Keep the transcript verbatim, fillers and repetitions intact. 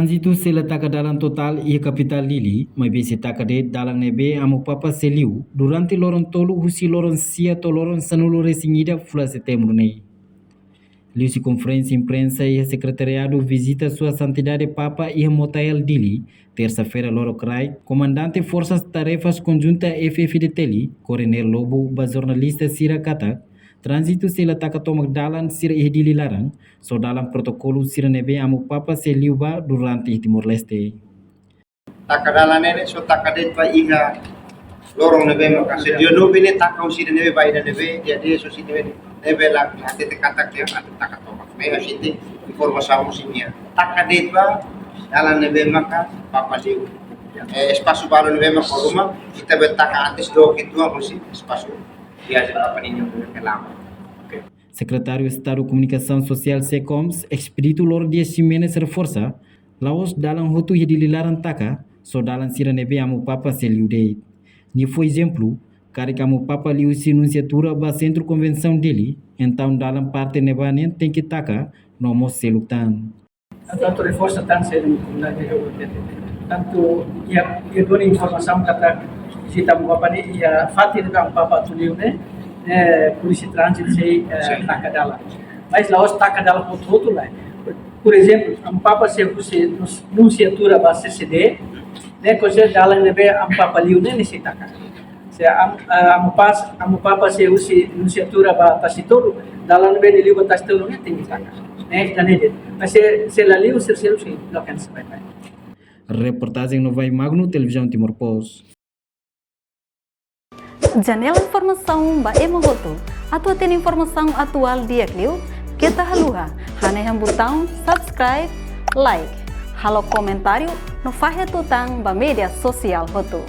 Tránzitu sei la taka dalan totál iha kapitál Dili, maibé sei taka de'it dalan ne'ebé Amu Papa sei liu durante loron tolu husi loron sia to'o loron sanulu resin ida fulan Setembru ne'e. Liuhusi konferénsia imprensa iha Sekretariadu Vizita Sua Santidade Papa iha Motael, Dili, tersa-feira loron kraik, Komandante Forsas Tarefas Konjunta F F D T L, Koronél Lobo, ba jornalista sira katak, tránzitu sei la taka tomak dalan sira iha Dili laran, só dalan protokolu sira ne'ebé Amu Papa sei liu ba durante iha Timor-Leste. Taka dalan ne'e só taka de'it ba iha loron ne'ebé maka se dia nove ne'e taka husi ida ne'ebé ba ida ne'ebé, dia dia só husi ne'ebé, ne'ebé la hatete katak atu taka tomak. Ne'e husi ita informasaun husi nia. Taka de'it ba dalan ne'ebé maka Papa liu. Eh, espasu balu ne'ebé maka ruma, ita bele taka antes dook uitoan husi espasu viajen Papa nian ne'ebé ke lama. Oke. Sekretáriu Estadu Komunikasaun Sosiál SECOMS, Expedito Lourdes Ximenes reforsa, la'ós dalan hotu iha Dili laran taka, só dalan sira ne'ebé Amu Papa sei liu de'it. Nia fó ezemplu, karik Amu Papa liu husi Nunsiatura ba Sentru Konvensaun Dili, entaun dalan parte ne'ebá nian tenke taka, no mós seluk tan. Tantu reforsa tan se komunidade, tantu iha, iha duni informasaun katak vizita Amu Papa ne'e iha fatin ne'ebé Amu Papa atu liu ne'e, eh, polísia tránzitu sei, eh, taka dalan. Mas la'ós taka dalan hotu-hotu lai. Por ezemplu, Amu Papa sei husi Nunsiatura ba C C D, ne'e konsidera dalan ne'ebé Amu Papa liu ne'e, ne'e sei taka. Se Am-, eh, Amu Pas-, Amu Papa sei husi Nunsiatura ba Tasitolu, dalan ne'ebé nia liu ba Tasitolu ne'e tenke taka. Ne'e, ida-ne'e de'it. Mas se, se la liu, se, se, se, la kan se baibain. Reportajen Novai Magno, Televizaun Timor Post. Janela informasaun ba ema hotu. Atu hatene informasaun atuál di'ak liu, keta haluha hanehan butaun subscribe, like, halo komentáriu no fahe tutan ba média sosiál hotu.